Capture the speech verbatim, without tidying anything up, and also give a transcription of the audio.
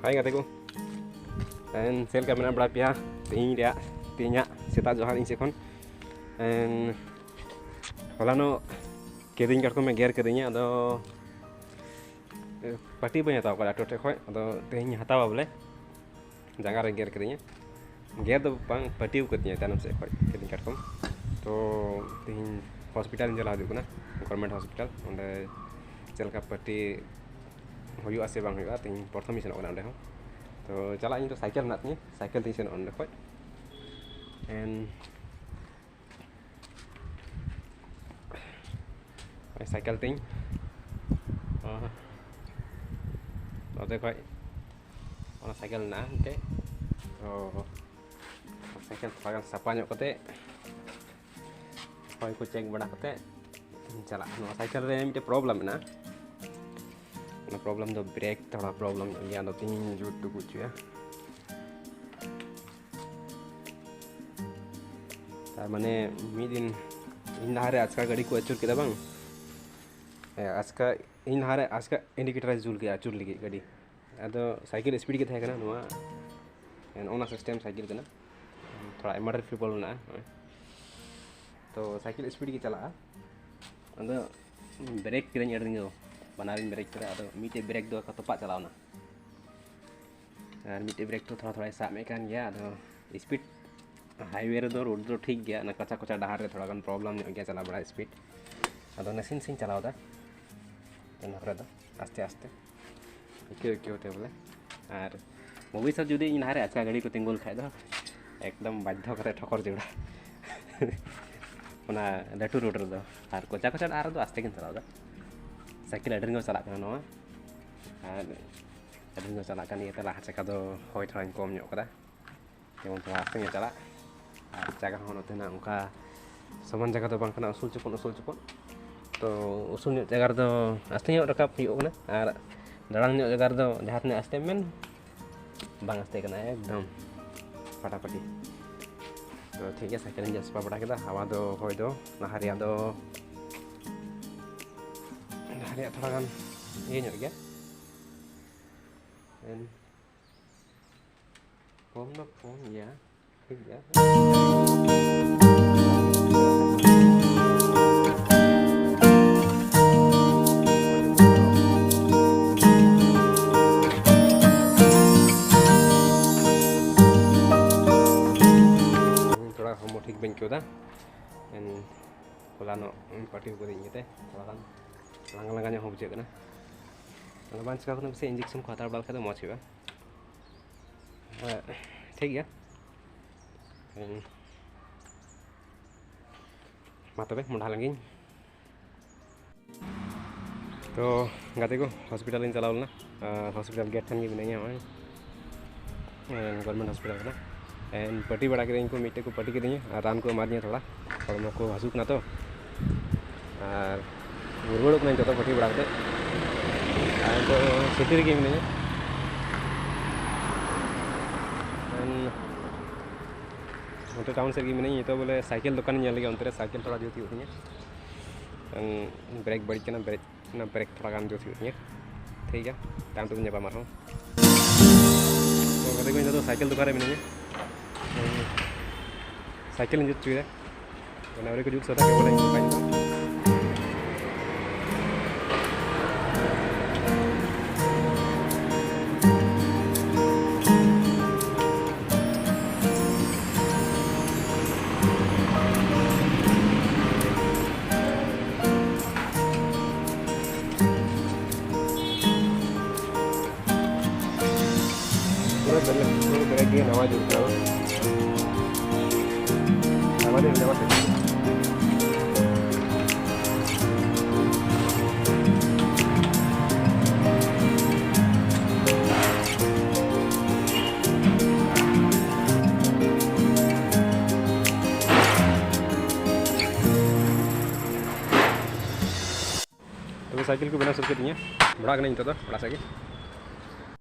ᱦᱟᱭ ᱜᱟᱛᱮ ᱠᱚ, ᱮᱱ ᱪᱮᱫ ᱞᱮᱠᱟ ᱢᱮᱱᱟᱜ ᱵᱟᱲᱟ ᱯᱮᱭᱟ? ᱛᱮᱦᱮᱧ ᱨᱮᱭᱟᱜ, ᱛᱮᱦᱮᱧᱟᱜ ᱥᱮᱛᱟᱜ ᱡᱚᱦᱟᱨ ᱤᱧ ᱥᱮᱫ ᱠᱷᱚᱱ᱾ ᱮᱱ ᱦᱚᱞᱟᱱᱚᱜ ᱠᱤᱫᱤᱧ ᱠᱟᱴᱠᱚᱢᱮ ᱜᱮᱨ ᱠᱤᱫᱤᱧᱟ, ᱟᱫᱚ ᱯᱟᱹᱴᱤ ᱵᱟᱹᱧ ᱦᱟᱛᱟᱣ ᱠᱟᱫᱟ ᱰᱟᱠᱛᱚᱨ ᱴᱷᱮᱡ ᱠᱷᱚᱡ, ᱟᱫᱚ ᱛᱮᱦᱮᱧ ᱦᱟᱛᱟᱣᱟ ᱵᱚᱞᱮ᱾ ᱡᱟᱸᱜᱟ ᱨᱮ ᱜᱮᱨ ᱠᱤᱫᱤᱧᱟ, ᱜᱮᱨ ᱫᱚ ᱵᱟᱝ, ᱯᱟᱹᱴᱤ ᱠᱟᱫᱤᱧᱟ ᱛᱟᱭᱱᱚᱢ ᱥᱮᱫ ᱠᱷᱚᱡ ᱠᱤᱫᱤᱧ ᱠᱟᱴᱠᱚᱢ᱾ ᱛᱚ ᱛᱮᱦᱮᱧ ᱦᱚᱥᱯᱤᱴᱟᱞ ᱤᱧ ᱪᱟᱞᱟᱣ ᱦᱤᱡᱩᱜ ᱠᱟᱱᱟ, ᱜᱚᱵᱷᱚᱨᱢᱮᱱᱴ ᱦᱚᱥᱯᱤᱴᱟᱞ, ᱚᱸᱰᱮ ᱪᱮᱫ ᱞᱮᱠᱟ ᱯᱟᱹᱴᱤ ᱦᱩᱭᱩᱜᱼᱟ ᱥᱮ ᱵᱟᱝ ᱦᱩᱭᱩᱜᱼᱟ, ᱛᱮᱦᱮᱧ ᱯᱨᱚᱛᱷᱚᱢ ᱤᱧ ᱥᱮᱱᱚᱜ ᱠᱟᱱᱟ ᱚᱸᱰᱮ ᱦᱚᱸ᱾ ᱛᱚ ᱪᱟᱞᱟᱜ ᱤᱧ ᱫᱚ ᱥᱟᱭᱠᱮᱞ ᱢᱮᱱᱟᱜ ᱛᱤᱧᱟᱹ, ᱥᱟᱭᱠᱮᱞ ᱛᱤᱧ ᱥᱮᱱᱚᱜᱼᱟ ᱚᱸᱰᱮ ᱠᱷᱚᱡ᱾ ᱮᱱ ᱥᱟᱭᱠᱮᱞ ᱛᱤᱧ, ᱚ, ᱱᱚᱛᱮ ᱠᱷᱚᱡ ᱚᱱᱟ ᱥᱟᱭᱠᱮᱞ ᱢᱮᱱᱟᱜᱼᱟ ᱢᱤᱫᱴᱮᱡ᱾ ᱛᱚ ᱥᱟᱭᱠᱮᱞ ᱛᱷᱚᱲᱟ ᱜᱟᱱ ᱥᱟᱯᱷᱟ ᱧᱚᱜ ᱠᱟᱛᱮ, ᱦᱚᱭ ᱠᱚ ᱪᱮᱠ ᱵᱟᱲᱟ ᱠᱟᱛᱮ ᱪᱟᱞᱟᱜ᱾ ᱱᱚᱣᱟ ᱥᱟᱭᱠᱮᱞ ᱨᱮ ᱢᱤᱫᱴᱮᱡ ᱯᱨᱚᱵᱞᱮᱢ ᱢᱮᱱᱟᱜᱼᱟ᱾ ᱚᱱᱟ ᱯᱨᱚᱵᱞᱮᱢ ᱫᱚ ᱵᱨᱮᱠ ᱛᱷᱚᱲᱟ ᱯᱨᱚᱵᱞᱮᱢ ᱧᱚᱜ ᱜᱮᱭᱟ, ᱟᱫᱚ ᱛᱤᱦᱤᱧ ᱡᱩᱛ ᱫᱚᱠᱚ ᱦᱚᱪᱚᱭᱟ᱾ ᱛᱟᱨ ᱢᱟᱱᱮ ᱢᱤᱫ ᱫᱤᱱ ᱤᱧ ᱞᱟᱦᱟᱨᱮ ᱟᱪᱠᱟ ᱜᱟᱹᱰᱤ ᱠᱚ ᱟᱹᱪᱩᱨ ᱠᱮᱫᱟ ᱵᱟᱝ, ᱦᱮᱸ, ᱟᱪᱠᱟ ᱤᱧ ᱞᱟᱦᱟᱨᱮ ᱟᱪᱠᱟ ᱤᱱᱰᱤᱠᱮᱴᱟᱨ ᱡᱩᱞ ᱠᱮᱫᱟ ᱟᱹᱪᱩᱨ ᱞᱟᱹᱜᱤᱫ ᱜᱟᱹᱰᱤ᱾ ᱟᱫᱚ ᱥᱟᱭᱠᱮᱞ ᱥᱯᱤᱰ ᱜᱮ ᱛᱟᱦᱮᱸ ᱠᱟᱱᱟ, ᱱᱚᱣᱟ ᱚᱱᱟ ᱥᱤᱥᱴᱮᱢ ᱥᱟᱭᱠᱮᱞ ᱠᱟᱱᱟ, ᱛᱷᱚᱲᱟ ᱮᱢᱟᱨᱡᱮᱱᱥᱤ ᱯᱨᱚᱵᱞᱮᱢ ᱢᱮᱱᱟᱜᱼᱟ᱾ ᱛᱚ ᱥᱟᱭᱠᱮᱞ ᱥᱯᱤᱰ ᱜᱮ ᱪᱟᱞᱟᱜᱼᱟ, ᱟᱫᱚ ᱵᱨᱮᱠ ᱠᱤᱫᱟᱹᱧ ᱟᱹᱰᱤ ᱨᱤᱸᱜᱟᱹᱣ, ᱵᱟᱱᱟᱨᱤᱧ ᱵᱨᱮᱠ ᱠᱮᱫᱟ, ᱟᱫᱚ ᱢᱤᱫᱴᱮᱡ ᱵᱨᱮᱠ ᱫᱚ ᱛᱚᱯᱟᱜ ᱪᱟᱞᱟᱣᱱᱟ᱾ ᱟᱨ ᱢᱤᱫᱴᱮᱡ ᱵᱨᱮᱠ ᱫᱚ ᱛᱷᱚᱲᱟ ᱛᱷᱚᱲᱟᱭ ᱥᱟᱵ ᱮᱫ ᱠᱟᱱ ᱜᱮᱭᱟ᱾ ᱟᱫᱚ ᱥᱯᱤᱰ ᱦᱟᱭᱣᱮ ᱨᱮᱫᱚ, ᱨᱳᱰ ᱫᱚ ᱴᱷᱤᱠ ᱜᱮᱭᱟ, ᱚᱱᱟ ᱠᱟᱪᱟ ᱠᱚᱪᱟ ᱰᱟᱦᱟᱨ ᱨᱮ ᱛᱷᱚᱲᱟ ᱜᱟᱱ ᱯᱨᱚᱵᱞᱮᱢ ᱧᱚᱜ ᱜᱮᱭᱟ ᱪᱟᱞᱟᱣ ᱵᱟᱲᱟ ᱥᱯᱤᱰ᱾ ᱟᱫᱚ ᱱᱟᱥᱮ ᱱᱟᱥᱮᱧ ᱪᱟᱞᱟᱣᱫᱟ ᱚᱱᱟ ᱠᱚᱨᱮ ᱫᱚ ᱟᱥᱛᱮ ᱟᱥᱛᱮ, ᱟᱹᱭᱠᱟᱹᱣ ᱟᱹᱭᱠᱟᱹᱣ ᱛᱮ ᱵᱚᱞᱮ᱾ ᱟᱨ ᱵᱷᱚᱵᱤᱥᱥᱚᱛ ᱡᱩᱫᱤ ᱤᱧ ᱞᱟᱦᱟᱨᱮ ᱟᱪᱠᱟ ᱜᱟᱹᱰᱤ ᱠᱚ ᱛᱤᱸᱜᱩ ᱞᱮᱠᱷᱟᱡ ᱫᱚ ᱮᱠᱫᱚᱢ ᱵᱟᱫᱽᱫᱷᱚ ᱠᱟᱛᱮ ᱴᱷᱚᱠᱚᱨ ᱡᱟᱹᱨᱩᱲᱟ ᱚᱱᱟ ᱞᱟᱹᱴᱩ ᱨᱳᱰ ᱨᱮᱫᱚ᱾ ᱟᱨ ᱠᱚᱪᱟ ᱠᱚᱪᱟ ᱰᱟᱦᱟᱨ ᱨᱮᱫᱚ ᱟᱥᱛᱮ ᱜᱤᱧ ᱪᱟᱞᱟᱣᱫᱟ᱾ ᱥᱟᱭᱠᱮᱞ ᱟᱹᱰᱤ ᱨᱤᱸᱜᱟᱹᱣ ᱪᱟᱞᱟᱜ ᱠᱟᱱᱟ ᱱᱚᱣᱟ, ᱟᱨ ᱟᱹᱰᱤ ᱨᱤᱸᱜᱟᱹᱣ ᱪᱟᱞᱟᱜ ᱠᱟᱱ ᱤᱭᱟᱹᱛᱮ ᱞᱟᱦᱟ ᱪᱟᱠᱟ ᱫᱚ ᱦᱚᱭ ᱛᱷᱚᱲᱟᱧ ᱠᱚᱢ ᱧᱚᱜ ᱠᱟᱫᱟ, ᱡᱮᱢᱚᱱ ᱛᱷᱚᱲᱟ ᱟᱥᱛᱮ ᱧᱚᱜ ᱪᱟᱞᱟᱜ᱾ ᱟᱨ ᱡᱟᱭᱜᱟ ᱦᱚᱸ ᱱᱚᱛᱮᱱᱟᱜ ᱚᱱᱠᱟ ᱥᱚᱢᱟᱱ ᱡᱟᱭᱜᱟ ᱫᱚ ᱵᱟᱝ ᱠᱟᱱᱟ, ᱩᱥᱩᱞ ᱪᱚᱯᱚᱫ ᱩᱥᱩᱞ ᱪᱚᱯᱚᱫ᱾ ᱛᱚ ᱩᱥᱩᱞ ᱧᱚᱜ ᱡᱟᱭᱜᱟ ᱨᱮᱫᱚ ᱟᱥᱛᱮ ᱧᱚᱜ ᱨᱟᱠᱟᱵ ᱦᱩᱭᱩᱜ ᱠᱟᱱᱟ, ᱟᱨ ᱫᱟᱲᱟᱝ ᱧᱚᱜ ᱡᱟᱭᱜᱟ ᱨᱮᱫᱚ ᱡᱟᱦᱟᱸ ᱛᱤᱱᱟᱹᱜ ᱟᱥᱛᱮᱢ ᱢᱮᱱ, ᱵᱟᱝ ᱟᱥᱛᱮ ᱠᱟᱱᱟ, ᱮᱠᱫᱚᱢ ᱯᱷᱟᱴᱟᱯᱷᱟᱴᱤ᱾ ᱛᱚ ᱴᱷᱤᱠ ᱜᱮᱭᱟ, ᱥᱟᱭᱠᱮᱞ ᱤᱧ ᱥᱟᱯᱷᱟ ᱵᱟᱲᱟ ᱠᱮᱫᱟ᱾ ᱦᱟᱣᱟ ᱫᱚ, ᱦᱚᱭ ᱫᱚ ᱞᱟᱦᱟ ᱨᱮᱭᱟᱜ ᱫᱚ, ᱞᱟᱦᱟ ᱨᱮᱭᱟᱜ ᱛᱷᱚᱲᱟ ᱜᱟᱱ ᱤᱭᱟᱹ ᱧᱚᱜ ᱜᱮᱭᱟ᱾ ᱮᱱ ᱠᱚᱢ ᱫᱚ ᱠᱚᱢ ᱜᱮᱭᱟ, ᱴᱷᱤᱠ ᱜᱮᱭᱟ᱾ ᱛᱷᱚᱲᱟ ᱦᱚᱲᱢᱚ ᱴᱷᱤᱠ ᱵᱟᱹᱧ ᱟᱹᱭᱠᱟᱹᱣ ᱮᱫᱟ᱾ ᱮᱱ ᱦᱚᱞᱟᱱᱚᱜ ᱯᱟᱹᱴᱤ ᱠᱟᱹᱫᱟᱹᱧ ᱤᱭᱟᱹᱛᱮ ᱛᱷᱚᱲᱟ ᱜᱟᱱ ᱞᱟᱸᱜᱟ ᱞᱟᱸᱜᱟ ᱧᱚᱜ ᱦᱚᱸ ᱵᱩᱡᱷᱟᱹᱜ ᱠᱟᱱᱟ᱾ ᱟᱫᱚ ᱵᱟᱝ ᱪᱤᱠᱟ ᱠᱟᱱᱟ, ᱯᱟᱥᱮᱡ injection ᱠᱚ ᱦᱟᱛᱟᱣ ᱵᱟᱲᱟ ᱞᱮᱠᱷᱟᱡ ᱫᱚ ᱢᱚᱡᱽ ᱦᱩᱭᱩᱜᱼᱟ᱾ ᱦᱮᱸ, ᱴᱷᱤᱠ ᱜᱮᱭᱟ᱾ ᱮᱱ ᱢᱟ ᱛᱚᱵᱮ, ᱢᱚᱰᱷᱟ ᱞᱮᱱ ᱜᱤᱧ᱾ ᱛᱚ ᱜᱟᱛᱮ ᱠᱚ, ᱦᱚᱥᱯᱤᱴᱟᱞ ᱤᱧ ᱪᱟᱞᱟᱣ ᱞᱮᱱᱟ᱾ ᱟᱨ ᱦᱚᱥᱯᱤᱴᱟᱞ ᱜᱮᱴ ᱴᱷᱮᱱ ᱜᱮ ᱢᱤᱱᱟᱹᱧᱟ ᱱᱚᱜᱼᱚᱭ᱾ ᱮᱸ, ᱜᱚᱵᱷᱚᱨᱢᱮᱱᱴ ᱦᱚᱥᱯᱤᱴᱟᱞ ᱠᱟᱱᱟ᱾ ᱮᱸ, ᱯᱟᱹᱴᱤ ᱵᱟᱲᱟ ᱠᱤᱫᱟᱹᱧ ᱠᱚ, ᱢᱤᱫᱴᱮᱡ ᱠᱚ ᱯᱟᱹᱴᱤ ᱠᱤᱫᱤᱧᱟ ᱟᱨ ᱨᱟᱱ ᱠᱚ ᱮᱢᱟ ᱫᱤᱧᱟ ᱛᱷᱚᱲᱟ᱾ ᱦᱚᱲᱢᱚ ᱠᱚ ᱦᱟᱹᱥᱩ ᱠᱟᱱᱟ ᱛᱚ᱾ ᱟᱨ ᱨᱩᱣᱟᱹᱲᱚᱜ ᱠᱟᱹᱱᱟᱹᱧ ᱱᱤᱛᱚᱜ ᱫᱚ ᱯᱟᱹᱴᱤ ᱵᱟᱲᱟ ᱠᱟᱛᱮᱫ᱾ ᱟᱨ ᱱᱤᱛᱚᱜ ᱥᱤᱴᱤ ᱨᱮᱜᱮ ᱢᱤᱱᱟᱹᱧᱟ᱾ ᱮᱸ, ᱱᱚᱛᱮ ᱴᱟᱣᱩᱱ ᱥᱮᱫ ᱜᱮ ᱢᱤᱱᱟᱹᱧᱟ ᱱᱤᱛᱚᱜ, ᱵᱚᱞᱮ ᱥᱟᱭᱠᱮᱞ ᱫᱚᱠᱟᱱᱤᱧ ᱧᱮᱞ ᱞᱮᱜᱮ, ᱚᱱᱛᱮ ᱨᱮ ᱥᱟᱭᱠᱮᱞ ᱛᱷᱚᱲᱟ ᱡᱩᱛ ᱦᱩᱭᱩᱜ ᱛᱤᱧᱟᱹ᱾ ᱮᱸ, ᱵᱨᱮᱠ ᱵᱟᱹᱲᱤᱡ ᱠᱟᱱᱟ, ᱵᱨᱮᱠ ᱚᱱᱟ ᱵᱨᱮᱠ ᱛᱷᱚᱲᱟ ᱜᱟᱱ ᱡᱩᱛ ᱦᱩᱭᱩᱜ ᱛᱤᱧᱟᱹ᱾ ᱴᱷᱤᱠ ᱜᱮᱭᱟ, ᱛᱟᱭᱚᱢ ᱛᱮᱵᱚᱱ ᱧᱟᱯᱟᱢᱟ ᱟᱨᱦᱚᱸ᱾ ᱛᱚ ᱜᱟᱛᱮ ᱠᱚ, ᱤᱧ ᱫᱚ ᱥᱟᱭᱠᱮᱞ ᱫᱚᱠᱟᱱ ᱨᱮ ᱢᱤᱱᱟᱹᱧᱟ᱾ ᱥᱟᱭᱠᱮᱞ ᱤᱧ ᱡᱩᱛ ᱦᱚᱪᱚᱭᱮᱫᱟ᱾ ᱚᱱᱟ ᱟᱹᱣᱨᱤ ᱠᱚ ᱡᱩᱛ ᱥᱟᱹᱛᱟ, ᱠᱮᱵᱚᱞ ᱤᱧ ᱵᱟᱹᱧ ᱯᱩᱨᱟᱹ ᱵᱮᱨᱮᱠ, ᱯᱩᱨᱟᱹ ᱵᱮᱨᱮᱠ ᱜᱮ ᱱᱟᱣᱟ ᱡᱩᱛ ᱠᱟᱱᱟ᱾ ᱱᱟᱣᱟ ᱫᱤᱱ ᱱᱟᱣᱟ ᱥᱮᱴᱤᱝ᱾ ᱛᱚᱵᱮ ᱥᱟᱭᱠᱮᱞ ᱠᱚ ᱵᱮᱱᱟᱣ ᱥᱟᱹᱛ ᱠᱮᱫ ᱛᱤᱧᱟᱹ, ᱵᱷᱚᱲᱟᱜ ᱠᱟᱹᱱᱟᱹᱧ ᱱᱤᱛᱚᱜ ᱫᱚ ᱚᱲᱟᱜ ᱥᱮᱫ ᱜᱮ᱾